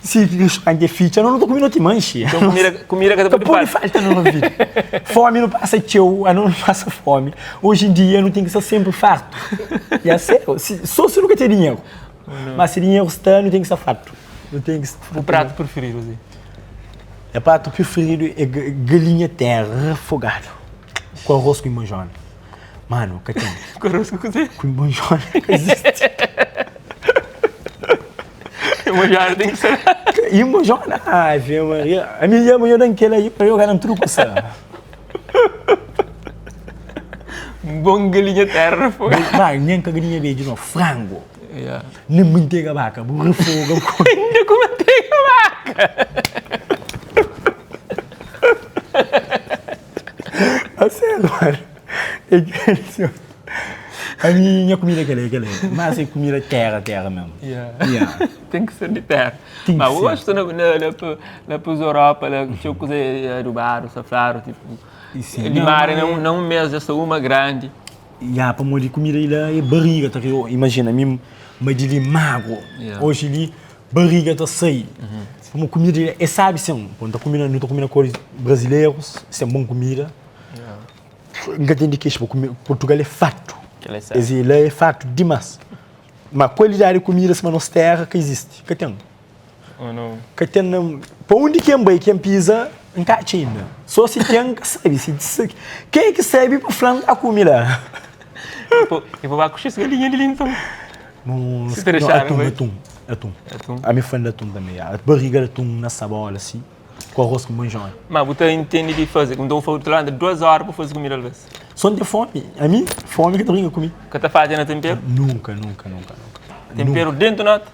Si restaurante é fitxa, no ta kumi noti manxi. Então kumida, kumida ka ta Ka pode pode falta. falta na nos vida. Fome nu pasa txeu, ano nu pasa fome. Hoje em dia nu ten ki sta sempre fartu. E a sério, si, só si nu ka ten dinheiro. Mas si dinheiro sta, nu ten ki sta fartu. Nu ten ki sta Bu prato preferido, Zé? Nha prato preferido é galinha terra refogado com arroz com manjona. Mano, ka ten. Com arroz com kuzê? Com manjona ka existe. Manjona tem que ser. E manjona, Ave Maria. A minha mãe dan kel aí para eu ganhar um truco sa. Um bom galinha terra refogada. Vai, nem ka galinha bedju não, frango. Yeah. Nem manteiga vaca, bu refoga. Ainda com manteiga vaca. A sério, mano. É que assim, a minha comida é aquela, é aquela. Mas é comida terra, terra mesmo. Yeah. Yeah. Tem que ser de terra. Tem que Mas ser. hoje estou na, na, na, na, na Europa, lá, tinha coisa adubado, safrado, tipo. E sim, Limar não, não, não um mês, já só uma grande. Ya, pamodi kumida li la é barriga ta kre imajina mi ma di li magro Yeah. oji li barriga ta sai pamodi kumida li é sabi sin pô nu ta kume nu ta kume na kori brazilerus sen bon kumida N ka ten di kexa pa kume Portugal é fartu Kel é sertu. es la é fartu dimas ma kualidadi di kumida sima nos terra ka izisti ka ten. Oh no. Ka ten na pa undi ki N bai ki N piza N ka atxa inda so si ten N ka sabe si si ken ki sabe pa fla N ka kume la. E pa ba kuxi es galinha di li nton. No Si ta dexadu atun bai. atun atun Atun. ami fã di atun tanbe ya barriga di atun na sabola si ku arroz ku manjona. Ma bu ta intende di faze nton bu ta lanta 2 ora pa faze kumida alvês. So N ten fomi ami fomi ka ta brinka ku mi. Ka ta fadja na tenperu? Nunka nunka nunka nunka. Tenperu dentu noti?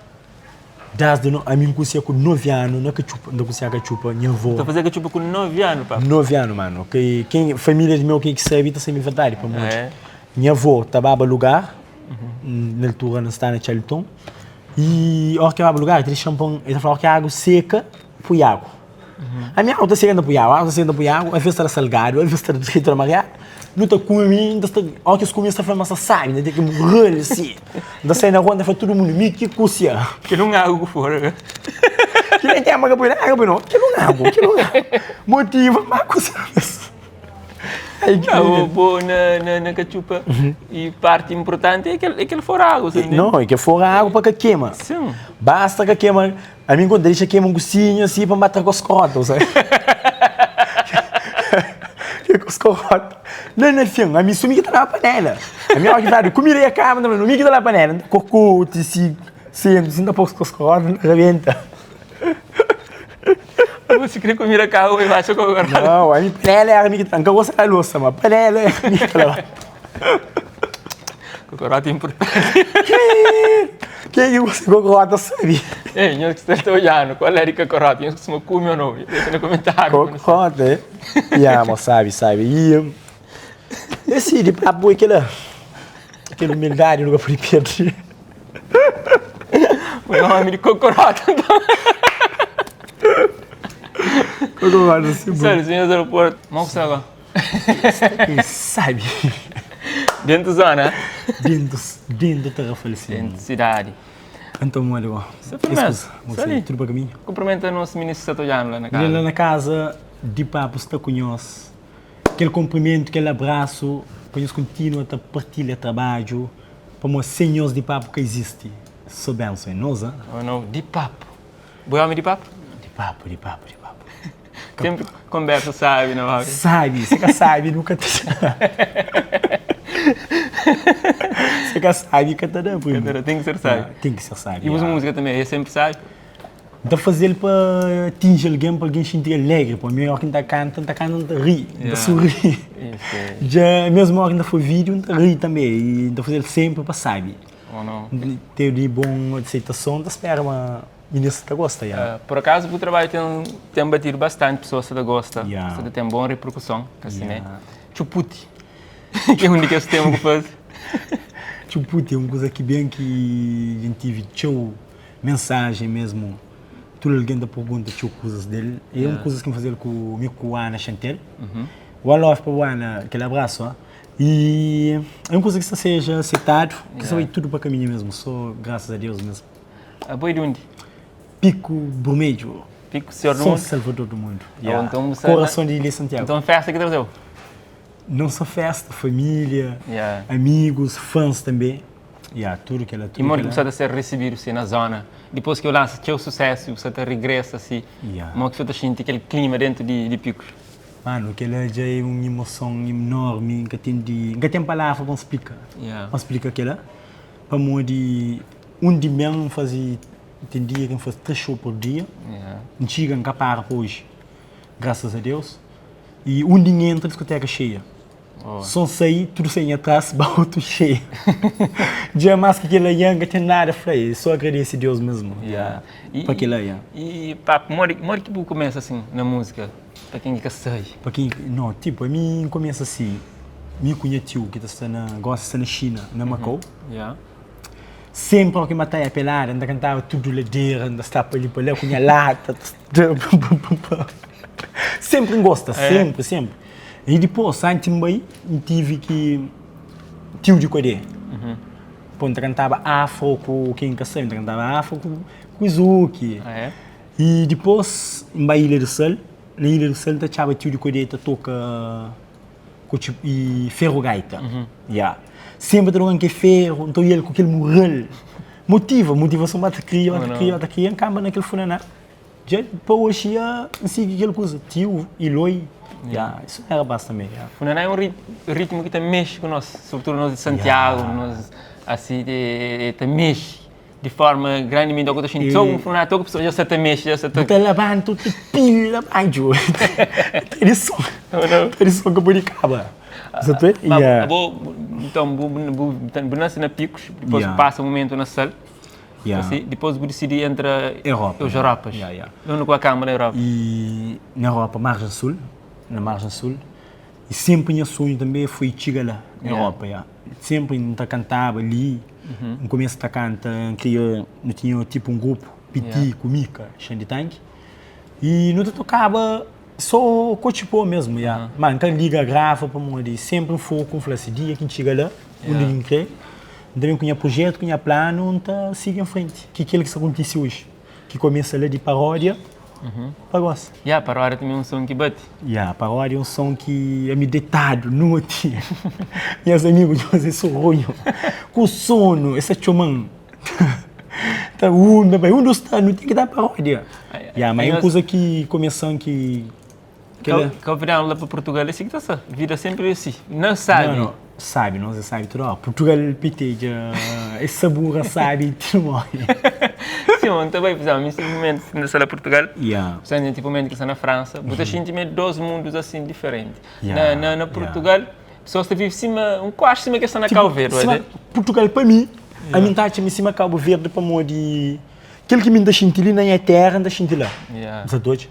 Desdi no, ami N kunsia ku 9 anu na katxupa, N ta kunsia katxupa, nha avó. Ta fazia katxupa ku 9 anu, papa? 9 anu, mano. Ke, ken, família di meu ken ki sabe ta sabe verdadi, pamodi É. nha avó ta baba lugar, na altura N sta na Txalton, i ora ki el baba lugar el ta dexa-m pa N, el ta fla ora ki agu seka, pui agu. Ami agu ta seka N ta pui agu, agu ta seka N ta pui agu, alvês ta da salgadu, alvês ta da jetu ta da mariadu. Nu ta kume, N ta sta, ora ki es kume es ta fla ma sta sabi, N ta ten ki morre-l si. N ta sai na rua N ta fla tudu mundu, mi ki kusia. Kel un agu ku fora. Ki nem tema ka pui na agu, no, kel un agu, kel un agu. Motiva ma kusia mes. Ai ki Não, bo na, na, na katxupa e parte importante é kel, é kel fora agu, sabe? Não, é kel fora agu pa ka kema. Sim. Basta ka kema. Ami N dexa kema un kusinha si pa N ba tra koskorota, sabe? Ke koskorota. La na fin, ami sumi ki ta laba panela. Ami ora ki fladu kumida ya kaba, N ta fla, mi ki ta laba panela. N ta kokoti si, sentu, si N ta pô koskorota, N ta rebenta. Bu si kre kumida kaba, bu baxa koskorota. Nau, ami panela era mi ki ta, N ka gosta di laba losa, ma panela era mi ki ta laba. Kokorota é importanti. Ken ki gosta di kokorota sabe. Ei, nhos ki sta ta odjanu, kual é di kokorota? Nhos kustuma kume o no? Dexa na komentariu. Kokorota, é? Ya, mo sabe, sabe. I é si, di papu é kela, kel umildadi nu ka pode perde. Bu é omi di kokorota, nton. Kokorota, si bu. Sério, si nhos aeroportu, mo ku sta gó? Quem sabe? Dentro zona? Dentro, dentro Tarrafal, sim. Dentro cidade. Então, olha, ó. Sta firmeza. Você, tudo para caminho. Cumprimenta nosso ministro Satoyano lá na casa. Lá na casa, de papo está com nós. Aquele cumprimento, aquele abraço, para nós continua a partilha trabalho, para nós senhores de papo que existe. Só benção em nós, hein? Oh, não, de papo. Bu é omi di papu? Di papu, di papu, di papu. Sempre conversa sabi na omi. Sabi, se ka sabi nu ka ta Se ka sabi ka ta da primo. Ka ta da, tem ki ser sabi. Tem ki ser sabi. E bus música também é sempre sabi? N ta fazel pa atingi algen, pa algen xinti alegri, pa mi óra ki N ta kanta, N ta kanta N ta ri, N ta sorri. Dja mesmu óra ki N ta faze vídiu N ta ri tanbe i N ta fazel sempre pa sabi. Ten di bon aseitason, N ta spera ma Minis ta gosta, ya. Por akazu bu trabadju ten ten batidu bastanti, pesoas sta ta gosta, sta ta ten bon reperkuson, asi ne? Txuputi, ki é un di kes tema ku faze. Txuputi é un kuza ki ben ki dja N tive txeu mensajen mesmu, tudu algen ta pergunta txeu kuzas del. É un kuzas ki N faze-l ku mi ku Ana Chantel. One love pa bu Ana, kel abrasu. E é un kuza ki sta seja asetadu, ki sta bai tudu pa kaminhu mesmu, so grasas a Deus mesmu. Abo é di undi? Piku Burmedju. Piku Senhor do São Mundo. Salvador do Mundo. Yeah. Então, você Coração de Ilha Santiago. Então festa ki trazeu? Não só festa, família, Yeah. amigos, fãs também. Yeah, tudo que ela tudo E modi que ki bu ela. sa ta ser recebidu si na zona? Dipôs ki bu lansa txeu sucesso e bu sa ta regresa si, Yeah. modi ki bu sa ta xinti kel klima dentu di, di Picos? Mano, kel-la dja é un emoson enormi, N ka ten di, N ka ten palavra pa N splika, Yeah. pa N splika kel-la, pamodi un di mi N faze, ten dia ki N faze 3 show por dia, Yeah. N txiga N ka para pa oji, grasas a Deus, i undi N entra diskoteka xeia. Oh. Som sai, tudu sai nha tras, ba otu xeia. Dja mas ki kel-la nha, N ka ten nada fla, é só agradese Deus mesmu Yeah. E, pa kel-la, yeah. e pá, modi, modi ki bu kumesa assim na múzika? Pa ken ki ka sabe. Pa ken ki, no, tipo, ami N kumesa si, mi ku nha tiu ki ta sta na, gosi sta na Xina, na Macau. Yeah. Senpri óki mataia pelada, N ta kantaba tudu ladera, N ta sta pa li pa la ku nha lata, Senpri N gosta, senpri, senpri. I dipôs, antis N bai, N tivi ki tiu di Kodé. Pô, N ta kantaba afro ku ken ka sabe, N ta kantaba afro ku ku Zuki. I dipôs, N bai Ilha do Sal, na Ilha do Sal N ta atxaba tiu di Kodé ta toka. Ku txi i ferro gaita ya Sempre ta dura ke ferro nton el ku kel mural Motiva, motivason ba ta kria, ba ta kria, ba ta kria N kamba na kel funaná Dja pa oxi ya N sigi kel kuza Tiu, Eloi ya Isso é rapaz também ya. Funaná é um ritmo ki ta mexe ku nos, sobretudo nos di Santiago, nos asi ta mexe. Di forma grandimenti oku ta xinti so un funa toku pessoa dja sa ta mexe dja sa ta. Bu ta labanta u ta pila badju Tradison tradison ka pode kaba Sa ta yeah. Abo nton bu bu bu nasi na Picos dipôs bu pasa un momentu na Sal asi dipôs bu disidi entra Europa os Europas Undi ku kamba na Europa? I na Europa Margem Sul na Margem Sul I senpri nha sonhu tanbe foi txiga la na Europa ya Senpri N ta kantaba li N kumesa ta kanta, N kria, nu tinha tipu un grupu, Piti ku Mika, Xandi Tanki, i nu ta tokaba so kotxipó mesmu, ya. Ma N ka liga grava pamodi senpri N foku, N fla si dia ki N txiga la, undi ki N kre, N ta ben ku nha prujetu, ku nha planu, N ta sigi en frenti, ki kel ki sta kontise oji, ki kumesa la di paródia pa gosi. Ya, paródia tanbe é un son ki bati. Ya, paródia é un son ki ami detadu noti, nhas amigu dja faze surrunhu ku sonu, es ta txoma-m, ta unda, bai undi bu sta? Nu ten ki da paródia. Ya, ma é un kuza ki kumesa-m ki Kela. Kabuverdianu la pa Portugal é si ki ta sta, vida senpri é si, na sabi. Não, não, sabi, nos é sabi tudu ora. Portugal PT dja é sabura sabi ti nu morre. Sim, un ta bai, por exemplo, mi si momentu ki N sta la Portugal, Yeah. Sa tipo momentu ki N sta na Fransa, bu ta xinti ma é dos mundus asin diferenti. Yeah, Na na na Portugal, pesoas ta vive sima, un kuazi sima ki es sta na Tipo, Cabo Verde, sima Portugal pa mi, ami N ta atxa mi sima Cabo Verde pamodi kel ki mi N ta xinti li na nha tera, N ta xinti la. Yeah. Bu sa ta odja?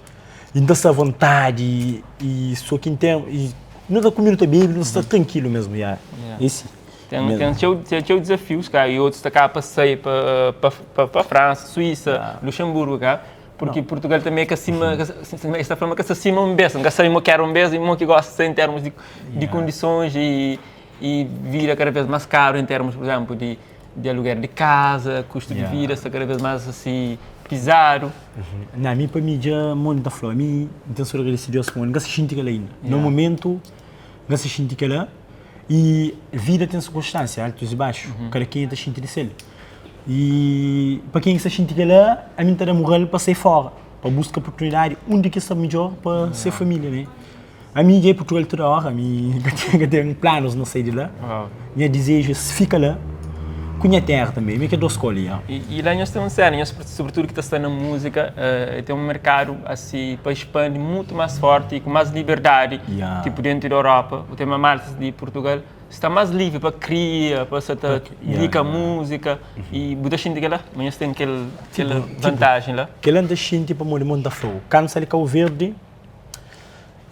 I N ta sta avontadi i so ki N ten i nu ta kume nu ta bebe nu sta trankilu mesmu ya e si Ten ten txeu ten txeu dizafius ka i otus ta kaba pa sai pa pa pa Fransa, Suísa, Luxemburgo ka purki Purtugal tanbe ka sima es ta fla ma ka sta sima un bes N ka sabe mo ki era un bes i mo ki gosi sta en termus di di kondisons i i vida kada bes mas karu en termus pur izemplu di di aluguer di kaza, kustu di vida sta kada vez más asi pizadu. Na mi pa mi dja mo N ta fla, mi N ten sô di agradese Deus pamodi N ka sa xinti kel-la inda. Na momentu N ka sa xinti kel-la i vida ten sirkunstansia, altus i baxu, kada kenha ta xinti di sel. I pa kenha ki sta xinti kel-la, ami N ta da mural pa sai fora, pa buska oportunidadi undi ki sta midjor pa se familia, ne. Ami dja é Purtugal tudu óra, ami ka ten planus na sai di la. Nha dizeju é fika la ku nha téra tanbe, mi é ke dos koli ya. I la nhos ten un séna, nhos sobritudu ki ta sta na múzika, ten un merkadu asi pa expandi mutu más forti i ku más liberdadi, tipu dentu di Europa, bu ten ma maltas di Purtugal sta más livri pa kria, pa sa ta didika múzika i bu ta xinti kel-la? Ma nhos ten kel vantajen la? Kel-la N ta xinti pamodi mo N ta fla-u, kandu N sai di Kabu Verdi,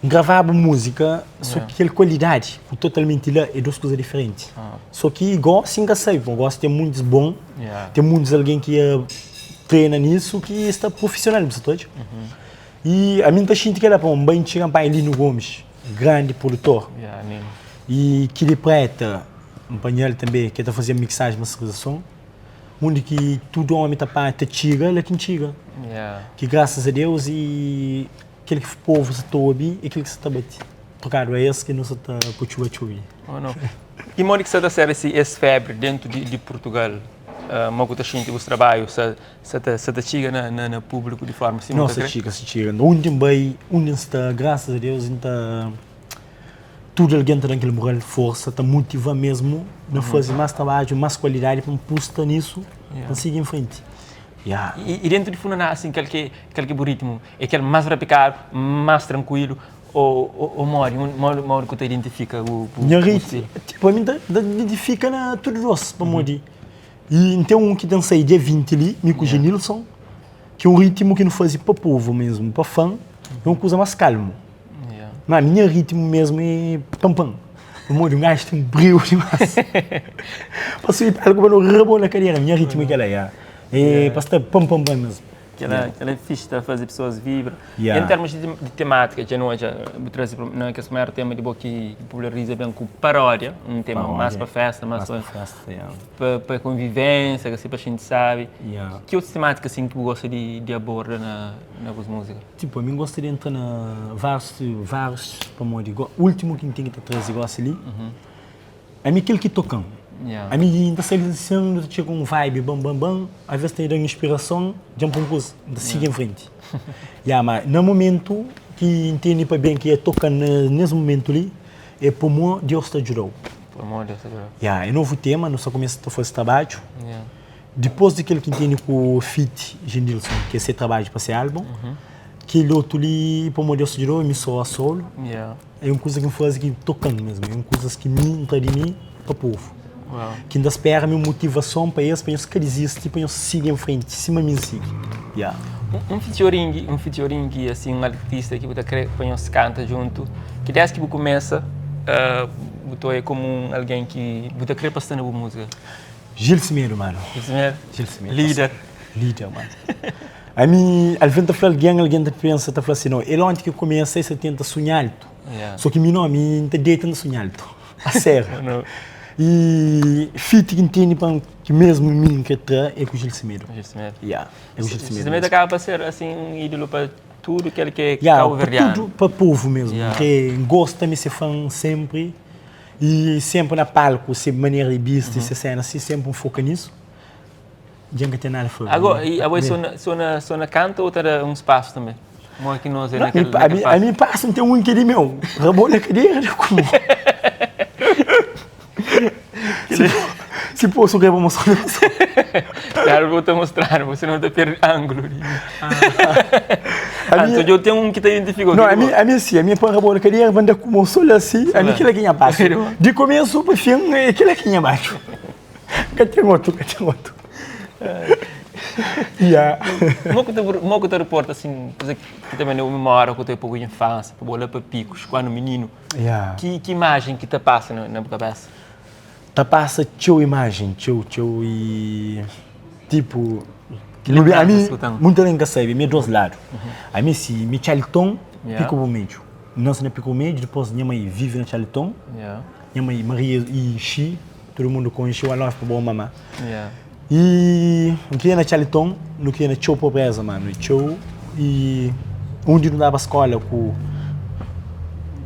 N gravaba múzika, sô ki kel kualidadi ku totalmenti la é dos kuza diferenti. Sô ki gósi N ka sabe, pamodi gósi ten muntis bon, ten muntis algen ki trena nisu ki sta profisional, bu sa ta odja? I ami N ta xinti kel-la, pamodi N bai N txiga N panha Lino Gomes, grandi produtor, i Kili Preta, N panha-l tanbe, ki el ta fazia mixaji, masterizason. Undi ki tudu omi ta panha ta txiga la ki N txiga. Ki grasas a Deus i kel ki povu sa ta obi i kel ki sa ta bati. Trokadu a es ki nu sa ta poi txuba txubi. I modi ki sa ta ser es febri dentu di Purtugal? Mo ku ta xinti bus trabadju sa sa ta txiga na públiku di forma sima bu ta kre? Sa txiga, sa txiga. Undi N bai, undi N sta, grasas a Deus N ta tudu algen ta da-m kel moral, forsa, ta motiva-m mesmu na faze más trabadju, más kualidadi pa N pusta nisu, pa N sigi en frenti. Yeah. I dentu di funaná asin, kal ki kal ki bu ritmu? É kel más rapikadu, más trankuilu ô modi? Modi ku ta identifika bu bu Nha ritmu, tipo ami N ta identifika na tudu dos pamodi i N ten un ki ten sai dia 20 li, mi ku Genilson, ki é un ritmu ki nu faze pa povu mesmu, pa fã, é un kuza más kalmu. Má mi nha ritmu mesmu é pan-pan. Pamodi un gaju ten briu dimás. Pa subi palku pa nu rabola kadera, nha ritmu é kela, ya. É pa sta pan-pan-pan mesmu. Kela, kela é fixe, ta faze pessoas vibra. Yeah. Em termos de, de temática, dja nu odja, bu traze na kes primeru tema di bo ki populariza ben ku paródia, um tema paródia. mais pa festa, mais, mais pa, festa, yeah. pa, pa convivência, assim, pa xente sabe. Yeah. Ki outras temáticas assim que bu gosta de, de aborda na, na bus música? Tipo, ami N gosta di entra na várius, várius, pamodi últimu ki N ten ki ta traze gósi li, ami kel ki toka-m. Ami N ta sai li sen, nu ta txega un vibe ban, ban, ban, alvês ta da-m inspirason, dja N pô un kuza, N ta sigi en frenti. Ya, ma na momentu ki N tene pa ben ki e toka-m na nes momentu li, é pamó Deus ta djuda-u. Pamó Deus ta djuda-u. Ya, é novu tema, nu sta kumesa ta faze trabadju. Dipôs di kel ki N tene ku feat Jendilson, ki é se trabadju pa se álbun, kel otu li, pamodi Deus ta djuda-u, mi sô a solo, é un kuza ki N faze ki toka-m mesmu, é un kuzas ki mi N tra di mi pa povu, ki N ta spera mi un motivason pa es, pa nhos ka dizisti, pa nhos sigi en frenti sima mi N sigi. Yeah. Un featuring, un featuring ki un artista ki bu ta kre pa nhos kanta djuntu, ki dés ki bu kumesa bu ta oia komu un algen ki bu ta kre pa sta na bu múzika? Gil Semedo mano. Gil Semedo? Gil Semedo. Líder. Líder mano. Ami, alvês ta fla algen, algen ta pensa, ta fla assim, não, ele onde que começa, ele tenta sonhar alto. Yeah. Só que mi não, mi ta deita na sonhar alto. A sério. Não. E feat que entende pa que mesmo mim que tra é com Gil Semedo. Gil Semedo. Yeah, é com Gil Semedo. Gil Semedo acaba para ser assim um ídolo para tudo aquele que é yeah, cabo-verdiano. Para tudo, para povo mesmo, yeah. que gosta me ser fã sempre. E senpri na palku, se manera di bisti, se sena si, senpri N foka nisu. Dja N ka ten nada faze. Ago, i abo é so na, so na, so na kanta ou ta da uns pasu tanbe? Modi ki nos é na kel, na kel pasu? Ami pasu N ten un ki é di meu, rabola kadera da ku mo. Si posu krê pa mostra na so. Claro bu ta mostranu, bu senão ta perde ângulo. Ah, então eu tenho um que te identificou. Não, a mim, a mim sim, a mim para rabo na cadeira, manda com o sol assim, a mim aquilo aqui abaixo. De começo para fim, é aquilo aqui abaixo. Ka tem outro, ka tem outro. Yeah. Mo que te, mo que te reporta assim, que também não memória que eu tenho pouco infância, para bola para picos, quando menino. Yeah. Que, que imagem que te passa na, na cabeça? Ta pasa txeu imajen, txeu, txeu i tipo ami munta algen ka sabe, mi é dos ladu. Ami si mi Txalton, Piku Burmedju. N nase na Piku Burmedju, dipos nha mai vive na Txalton, nha mai Maria i Xi, tudu mundu konxe, one love pa bo mama. I N kria na Txalton, nu kria na txeu pobreza manu, txeu i undi nu daba skola ku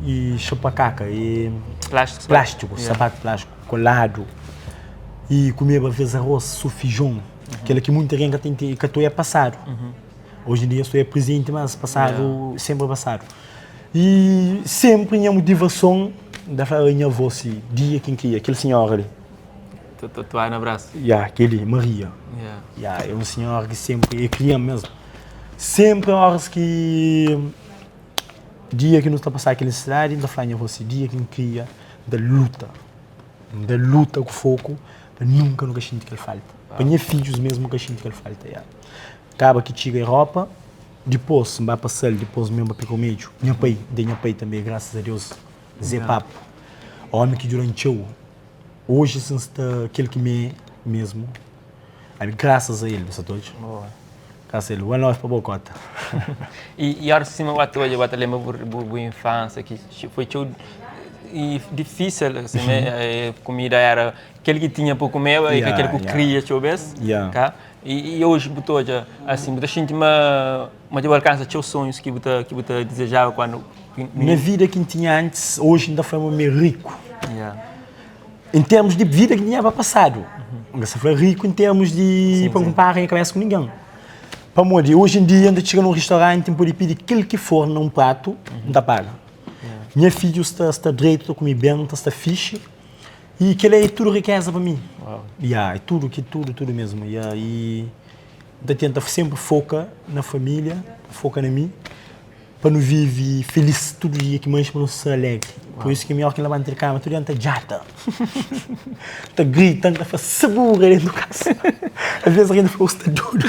i xapakaka i plástiku, sapatu plástiku koladu i kumeba avês arroz su fijon, kel ki munti algen ka ta intende, ka ta oia pasadu. Oji en dia su é prizenti mas pasadu senpri pasadu. I senpri nha motivason N ta flaba nha avó si dia ki N kria kel sinhora li. Tatuadu na brasu. Ya, kel-li, Maria. Ya, é un sinhora ki senpri, e kria-m mesmu. Senpri óras ki dia ki nu sta pasaba kel nisisidadi, N ta fla nha avó si, dia ki N kria, N ta luta, N ta luta ku foku pa nunka nu ka xinti kel falta. Pa nha fidjus mesmu ka xinti kel falta, ya. Kaba ki txiga Europa, dipôs N ba pa Sal, dipôs mi N ba Pika Medju. Nha pai, N ten nha pai tanbe, grasas a Deus, Zé Papu, ómi ki djuda-m txeu. Oji si N sta kel ki mi é mesmu, ami grasas a el, bu sa ta odja? Grasas a el. One love pa bo kota. I óras ki sima bu ta odja, bu ta lenbra bu infánsia ki foi txeu. E difísil, assim, né? Kumida era kel ki tinha pa kumeba e ka kel ku kria txeu bes, ka? E oji bu ta odja, assim, bu ta xinti ma ma dja bu alkansa txeu sonhus ki bu ta ki bu ta dizejaba kuandu Na vida ki N tinha antis, oji N ta fla ma mi é riku. Em termus di vida ki N tinha pa pasadu. N ka sta fla riku em termus di pa N konpara nha kabesa ku ningen. Pamodi oji em dia N ta txiga na un ristoranti N pode pidi kel ki for na un pratu N ta paga. Nha fidju sta sta dretu, ta kume ben, ta sta fixi i kel-la é tudu rikeza pa mi. Ya, é tudu ki tudu, tudu mesmu. Ya, i N ta tenta senpri foka na família, foka na mi, pa nu vive filis tudu dia ki manxe pa nu sta alegri. Pur isu ki é midjór ki N labanta di kama tudu dia N ta djata, N ta grita, N ta fla sabura dentu kasa. Alvês algen ta fla, bu sta dodu.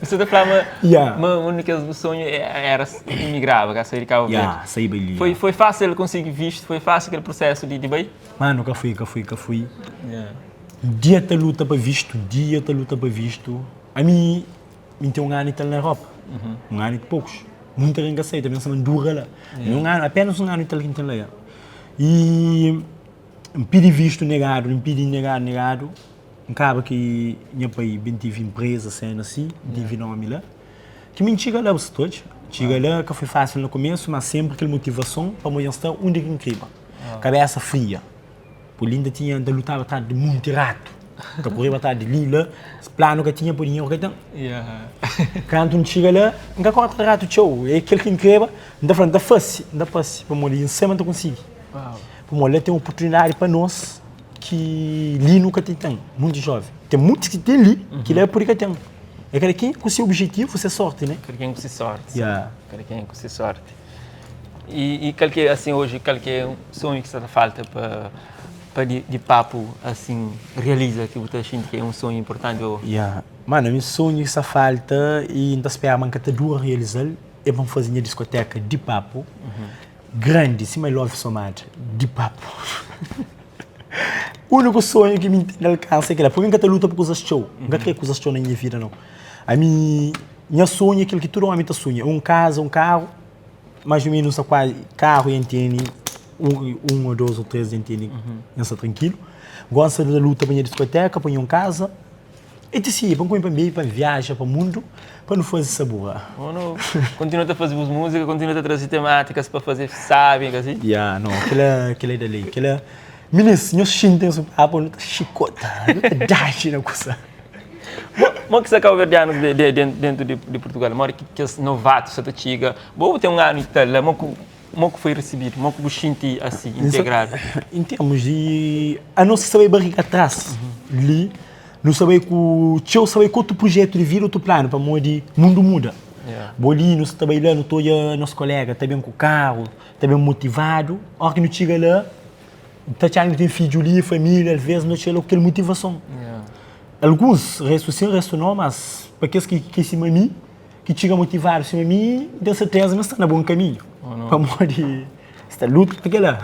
Você ta fla ma ma un di kes bu sonhu era imigraba, ka sai di Cabo Verde. Ya, sai bai li. Foi foi fásil konsigi vistu? Foi fásil kel prosesu di di bai? Mano, ka fui, ka fui, ka fui. Dia ta luta pa vistu, dia ta luta pa vistu. Ami, mi ten un anu i tal na Europa, un anu i poukus. Munta algen ka sai, ta pensa ma N dura la. Mi un anu, apenas un anu i tal ki N ten la ya. I N pidi vistu, negadu, N pidi, negadu, negadu. N kaba ki nha pai ben tive inpreza sena si, N tive nomi la. Ki mi N txiga la, bu sta ta odja? Txiga la ka foi fásil na kumesu, ma senpri kel motivason pamodi N sta undi ki N kriba. Kabesa fria, poli N ta tinha, N ta lutaba tras di munti ratu, N ta koreba tras di li la, planu ka tinha pa dinheru ka ten. Kantu N txiga la, N ka korta ratu txeu, é kel ki N kreba, N ta fla N ta fase, N ta fase, pamodi N sai ma N ta konsigi. Pamodi la ten oportunidadi pa nos. Ki li nu ka ten ten munti jovem ten munti ki ten li ki la pudi ka ten é kada ken ku se objetivu se sorti né kada ken ku se sorti yeah. Kada ken ku se sorti e, e kal ki assim hoje kal ki é sonho ki sta ta falta pa pa di, di papu assim realiza ki bu ta xinti ki é um sonho importanti ou yeah. Mano, mi sonho ki sta falta e N ta spera ma N ka ta dura realizal é pa N faze nha diskoteka di papu mm -hmm. Grandi sima Love Somada di papu. Úniku sonhu ki mi N ten alkansa é kel-la. Purki N ka ta luta pa kuzas txeu. N ka krê kuzas txeu na nha vida, nau. Ami, nha sonhu é kel ki tudu ómi ta sunha, un kaza, un karu, más o ménus N sta kuazi, karu dja N tene, un ô dôs ô três dja N tene, dja N sta trankilu. Gósi N sta ta luta pa nha diskotéka, pa nha un kaza. Etc. Pa N kume, pa N bebe, pa N viaja pa mundu, pa nu faze sabura. Bom nu kontinua ta faze bus múzika, kontinua ta traze temátikas pa faze sábi, ka si? Ya, no, kila, kila é da lei, kila. Minis, nhos xinti nhos papu, nu ta xikota, nu ta daxi na kusa. Mo ki sta kauverdianus dentu di Purtugal? Modi ki kes novatus sa ta txiga? Bo bu ten un anu i tal la, mo ku Mo ku foi risibidu? Mo ku bu xinti asi integradu? Em termos di anos ki sta bai barriga atrás li, nu sta bai ku txeu sta bai ku otu projetu di vida, otu planu pamodi mundu muda. Bo li nu sta bai la nu ta odja nos kolega ta ben ku karu, ta ben motivadu, ora ki nu txiga la ta atxa nu ten fidju li, familia, alvês nu ta txiga la ku kel motivason. Alguns restu sim, restu não, mas pa kes ki ki sima mi ki txiga motivadu sima mi, N ten serteza ma sta na bon kaminhu, pamodi sta luta pa kila.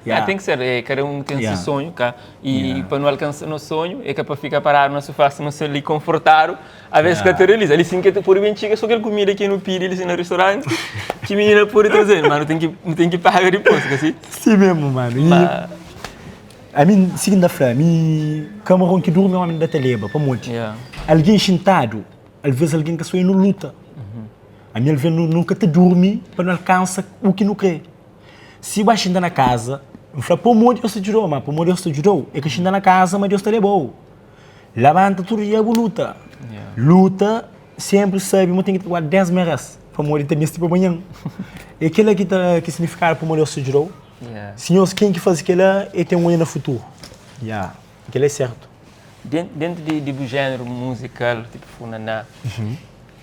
Ya, ten ki ser, kada un ten si sonhu, ka? I pa nu alkansa nos sonhu, é ka pa fika paradu na sufá si nu sta li konfortadu, aves ka ta realiza. Ali sin ke ta pode ben txiga so kel kumida ki nu pidi li si na ristoranti, ki minina pode traze-nu, ma nu ten ki, nu ten ki paga dipôs, ka si? Si mesmu, manu. I ami, si ki N ta fla, ami kamaron ki durmi omi da ta leba, pamodi algen xintadu Alvês algen ka sonha nu luta. Ami alvês nu nu ka ta durmi pa nu alkansa u ki nu krê. Si bu ba xinta na kaza, N fla pamodi Deus ta djuda-u, ma pamodi Deus ta djuda-u é ka xinta na kaza ma Deus ta leba-u. Labanta tudu dia bu luta. Luta senpri sabe ma ten ki ta guarda 10 merés pamodi ta meste pa manhan. É kila ki ta ki signifikadu pamodi Deus ta djuda-u. Sinhor ken ki faze kila el ten oia na futuru. Kila é sertu. Dentu di bu géneru muzikal, tipu funaná,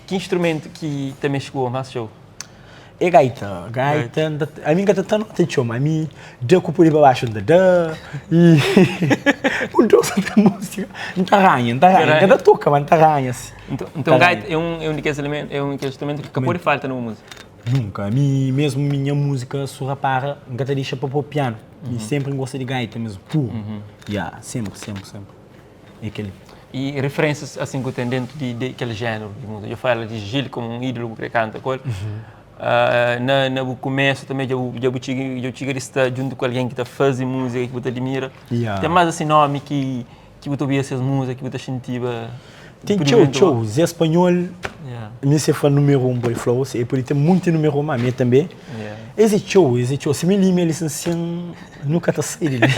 ki instrumentu ki ta mexe ku bo más txeu? É gaita. Gaita, ami N ka ta ta nota txeu, ma ami da ku poi pa baxu N ta da, i un dos o tres múzika N ta ranha, N ta ranha, N ka ta toka ma N ta ranha si. Nton gaita é un di kes elementu, é un di kes instrumentu ki ka pode falta na bu múzika? Nunka. Ami mesmu mi nha múzika su rapara N ka ta dixa pa pô pianu. Mi senpri N gosta di gaita mesmu, puru. Ya, senpri, senpri, senpri. É kel-li. I referênsias asin ku ten dentu di kel jéneru di múzika? Dja fala di Gil komu un ídolu ku krê kanta ku el. Na na bu kumesu tanbe dja bu dja bu txiga dja bu txiga di sta djuntu ku algen ki ta faze múzika ki bu ta adimira. Ten más asi nomi ki ki bu ta obiba ses múzika ki bu ta xintiba Ten txeu, txeu. Zé Spanhol, mi se fã númeru un pode fla-u, e pode ten munti númeru un, ma mi tanbe. Es é txeu, es é txeu. Si mi limia li sin, nu ka ta sai di li.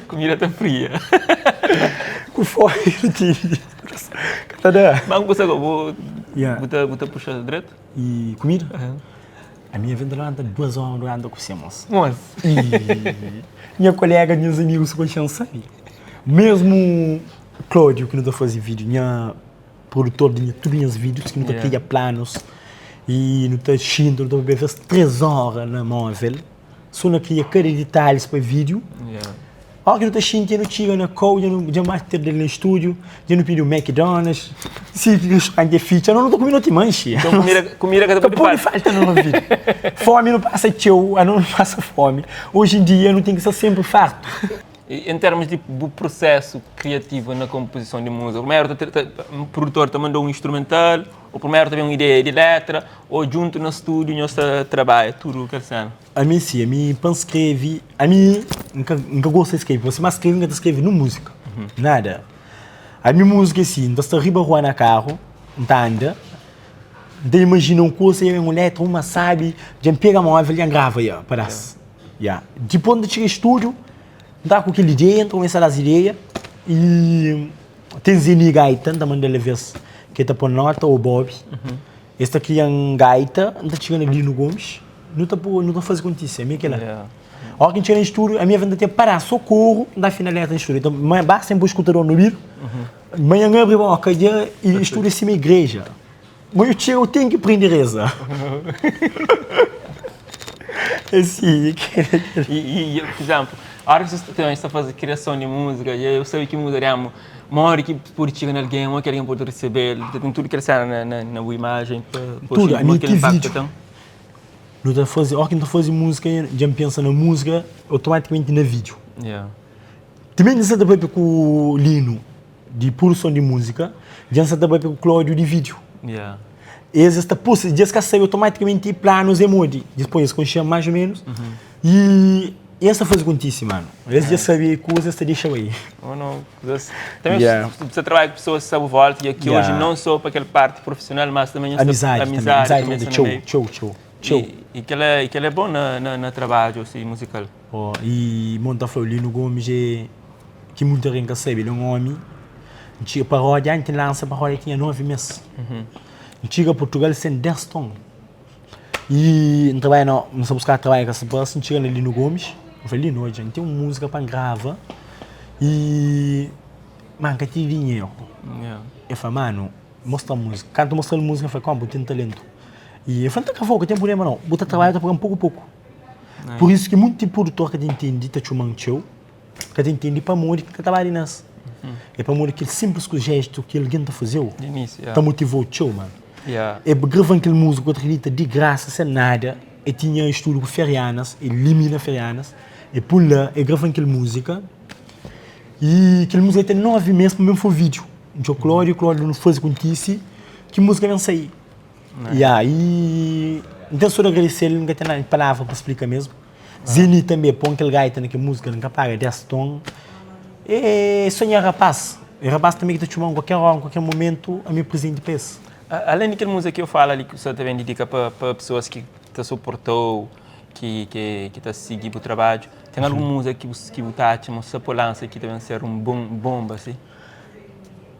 Kumida ta fria. Ku fome nu tene. Ka ta da. Mas bu gosta bu bu ta bu ta puxa dretu? E kumida? Ami aventa lanta duas ora duranta ku se mos. Mos. Nha kolega, nhas amigus ku konxen sabi. Mesmu Claudio ki nu ta fazi video, nha produtor di tudu nhas videos ki nu ta kria planos e nu ta xinta, nu ta papia ves 3 ora na movel. So na kria kada ditalhis pa vídiu. Óra ki nu ta xinti dja nu txiga na kau, dja nu dja mati ter del na stúdiu, dja nu pidi un McDonald's, si ki restauranti é fitxa, no nu ta kume noti manxi. Então kumida, kumida ka ta pode falta. falta na nos vida. Fome nu pasa txeu, a nu pasa fome. Oji em dia nu ten ki sta senpri fartu. E em termos di bu prosesu kriativu na konpozison di múzika, primeru ta ta produtor ta manda un instrumental, ô primeru ta ben un ideia di letra, Ô djuntu na stúdiu nhos ta trabadja tudu kel séna? Ami si, ami pa N skrebe, ami N ka N ka gosta di skrebe, pa si ma skrebe N ka ta skrebe nun múzika, nada. Ami múzika é si, N ta sta riba rua na karu, N ta anda, N ta imajina un kusa, dja ben un letra, uma sabi, dja N pega móvel dja N grava ya, padás, ya. Dipôs N ta txiga stúdiu, N ta ku kel ideia, N ta kumesa da-s ideia y ten Zeni gaita, N ta manda-l aves ki el ta pô nota ô Bob. Es ta kria-m gaita, N ta txiga na Lino Gomes, nu ta pô, nu ta faze kontise, ami é kel-la. Óra ki N txiga na stúdiu, ami N ta ten pará sokoru, N ta afina létra na stúdiu. Então, ma basta N poi skutador na obidu, manhan N abri boka dja i stúdiu é sima igreja. Ma eu txiga, eu ten ki prende reza. É si, é kel-la. I, pur izénplu, óra ki bu sta faze kriason di múzika, eu sabe ki múzika di Modi ki pode txiga na algen, modi ki algen pode resebe-l, ta ten tudu kel sena na bu imajen pa Tudu, ami ti vídiu. Nu ta faze, óki nu ta faze múzika, dja N pensa na múzika, otomatikamenti na vídiu. Timenti N sa ta papia ku Lino di produson di múzika, dja N sa ta papia ku Cláudio di vídiu. Es es ta puse, dja es ka sabe otomatikamenti planus é modi, dipôs es konxe-m más ô ménus. I es ta faze kontise, mano. Es dja sabe kuzas, es ta dexa bai. Oh, não. Kuzas. Também yeah. Você trabalha com pessoas que sabe volta e aqui yeah. hoje não só para aquela parte profissional, mas também amizade, amizade, também, amizade também. Txeu, txeu, txeu. Txeu. E, e que ela, e que ela é bom na, na, na trabalho assim, musical. Oh, e monta falou, Lino Gomes é que muita gente sabe, ele é um homem. Txiga paródia, antes lança paródia tinha 9 meses. Uhum. Txiga Portugal sem 10 ton. I N trabadja na, N sta buska trabadja ka sta parse, N txiga na Lino Gomes, N fla, Lino, odja, N ten un múzika pa N grava i ma N ka tene dinheru. El fla, manu, mostra-m múzika. Kantu N mostra-l múzika, el fla, kónpa, bu ten talentu. I el fla, N ta grava-u, ka ten prubléma nau, bu ta trabadja, bu ta paga-m poku poku. Pur isu ki monti produtor ka ta intende, ta txoma-m txeu. Ka ta intende pamodi ki ka ta ba di nas. É pamodi kel simples ku jestu ki algen ta fazeu ta motivou txeu, mano. É gravan kel múzika ku ta akredita di grasa, sen nada. E tinha estudu ku Ferianas, e limina Ferianas, e pun la, e gravan kel múzika. E kel múzika ten 9 mês pa ben fo vídeo. N txeu Cláudio, Cláudio nu faze kontise, ki múzika ben sai. Ya, e N ten so di agradese-l, N ka ten palavra pa splika mesmu. Zeni tanbe pon kel gaita na kel muzika li, N ka paga 10 ton. E so nha rapaz, e rapaz tanbe ki ta txuma-m kualker ora, kualker mumentu, ami prizenti pa es. Alén di kel muzika ki eu fala li ki bu sta ta ben didika pa pa pesoas ki ta suporta-u, ki ki ki ta sigi bu trabadju, ten algun muzika ki bu ki bu ta atxa ma bu sta po lansa ki ta ben ser un bon bonba si?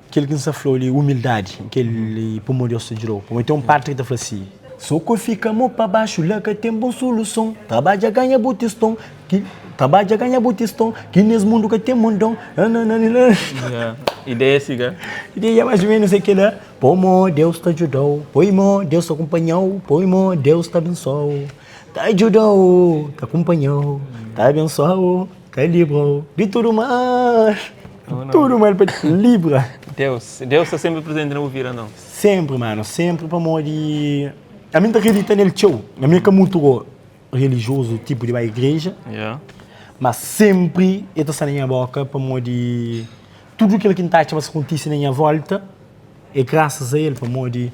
Kel ki N sta fla-u li, umildadi, kel li pamodi Deus ta djuda-u. Pamodi ten un parti ki ta fla si. So ku fika mo pa baxu la ka ten bon suluson Trabadja ganha bu tiston ki Trabadja ganha bu tiston ki nes mundu ka ten mondon Nananana Yeah, ideia é si ka? Ideia mais ou menos é kela Poi mo Deus ta djuda-u Poi mo Deus ta kunpanha-u Poi mo Deus ta abensoa-u Ta djuda-u, ta kunpanha-u Ta abensoa-u, ta libra-u di tudu mal Tudu mal pa libra. Deus, Deus sta sempre presente na bu vida não? Sempre, mano, sempre pamodi ami n ta akredita nel txeu. Ami é ka mutu religioso, tipo di bai igreja, yeah. mas sempre el ta sta na nha boka pamodi tudu kel ki n ta atxa ma sta kontise na nha volta é grasas a el pamodi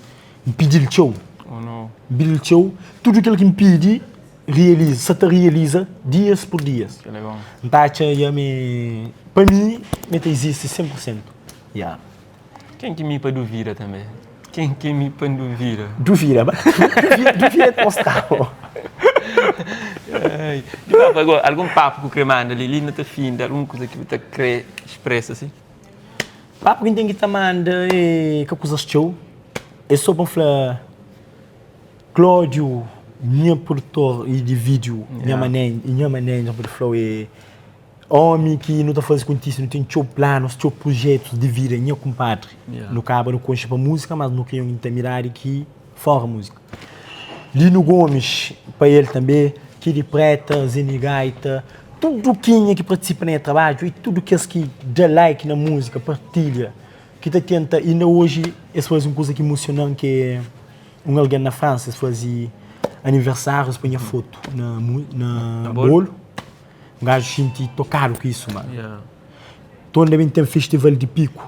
N pidi-l txeu. Oh, no. N pidi-l txeu, tudu kel ki N pidi realiza, sa ta realiza dias por dias. N ta atxa ya me, pa mi, me ta izisti 100 por sentu, ya. Ken ki mi pa duvida tanbe? Ken ki mi pa duvida? Duvida, ba duvida ta mostraba. Di papu agora, algun papu ku kre manda li, li na ta finda, algun kuza ki bu ta kre spresa si? Papu ki N ten ki ta manda é ka kuzas txeu, é so pa N fla Cláudio, nha produtor di vídeo, nha mané, nha mané, nha pode fla-u é Omi ki nu ta faze kontise, nu ten txeu planus, txeu prujetus di vida, nha kunpadri. Nu kaba nu konxe pa múzika, mas nu kria un intimidadi ki fora múzika. Lino Gomes, pa el tanbe, Kidy Preta, Zeni Gaita, tudu kenha ki partisipa na nha trabadju i tudu kes ki da like na múzika, partilha, ki ta tenta, inda oji es faze un kuza ki imusiona-m ki é un algen na Fransa, es faze aniversáriu, es poi nha fotu na bolu. Un gaju xinti tokadu ku isu, mano. Yeah. Tonda ben ten festival di Piku,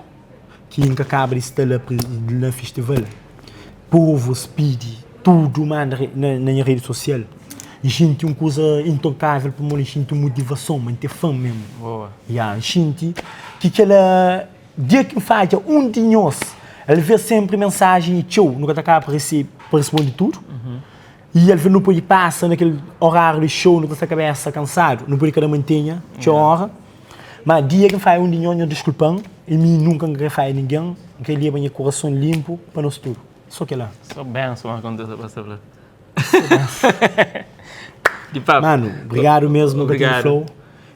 ki N ka kaba di sta la na festival. Povus pidi tudu manda na, na nha redi sosial. N xinti un kuza intokavel pamodi N xinti un motivason, ma N ten fan mesmu. Boa. Yeah, N xinti ki kela dia ki N fadja un di nhos, alvês senpri mensajen e txeu, nu ka ta kaba pa resebe, pa responde tudu. I alvês nu pode pasa na kel oráriu di xou, nu ta sta kabésa kansadu, nu pode ka da mantenha txeu óra. Má dia ki N fadja un di nho, nho diskulpa-m, i mi nunka N ka krê fadja ningen. N krê leba nha kurason linpu pa nos tudu. Sô kel-la. Sô benson ma kontesa pa sta fla. Di papu. Manu, obrigadu mesmu pa ten fla-u.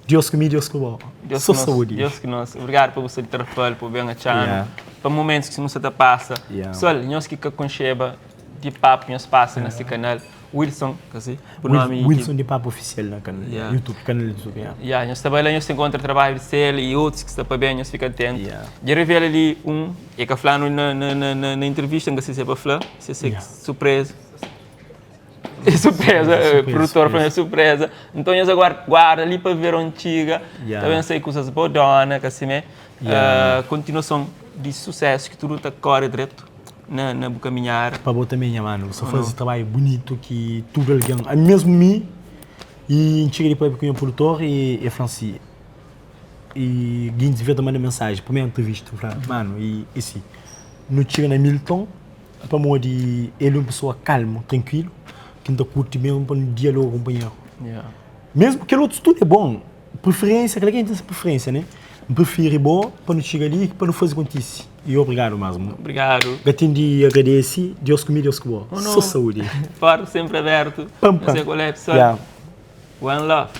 Deus ku mi, Deus ku bo. Sô saúdi. Deus ku nos. Obrigadu pa bu sta di Tarrafal, pa bu ben atxa-nu, pa momentus ki nu sta ta pasa. Pesoal, nhos ki ka konxeba Di Papo nhos pasa na si kanal Wilson, ka si? Bu nomi Wilson di Papo Oficial na kanal yeah. YouTube, kanal YouTube, yeah. Yeah, nhos ta bai la nhos ta encontra trabalho di sel e otus ki sta pa ben, nhos fika atento. Yeah. Dja revela li um, e ka flanu na na na na, na entrevista, nka si se pa fla, se se yeah. surpresa. É surpresa, yeah, surpresa produtor fla é surpresa. Então nhos aguarda, guarda ali pa verão txiga. Yeah. Ta ben sai kusas bodona, ka si me. Yeah. Uh, continuação di sucesso ki tudo ta corre dreto. na na bu kaminhada. Pa bo tanbe nha manu, bu sta faze trabadju bunitu ki tudu algen, mesmu mi, i N txiga di papia ku nha produtor i el fla-m si, i gentis devia ta manda mensaji, primeru ntrivista, N fla, manu, i si nu txiga na Milton, pamodi el é un pesoa kalmu, trankuilu, ki N ta kurti mesmu pa nu dialoga ku kunpanheru. Mesmu kel otus tudu é bon, Preferência, kela ki a gente tem preferência, né? N prefiri bo pa nu txiga li pa nu faze kontise. E obrigado mesmo. Obrigado. Gatin di agradece. Deus ku mi, Deus ku bo. Oh, Só saúde. Porta sempre aberto. Pam, pam. Não sei qual é, pessoal. Yeah. One love.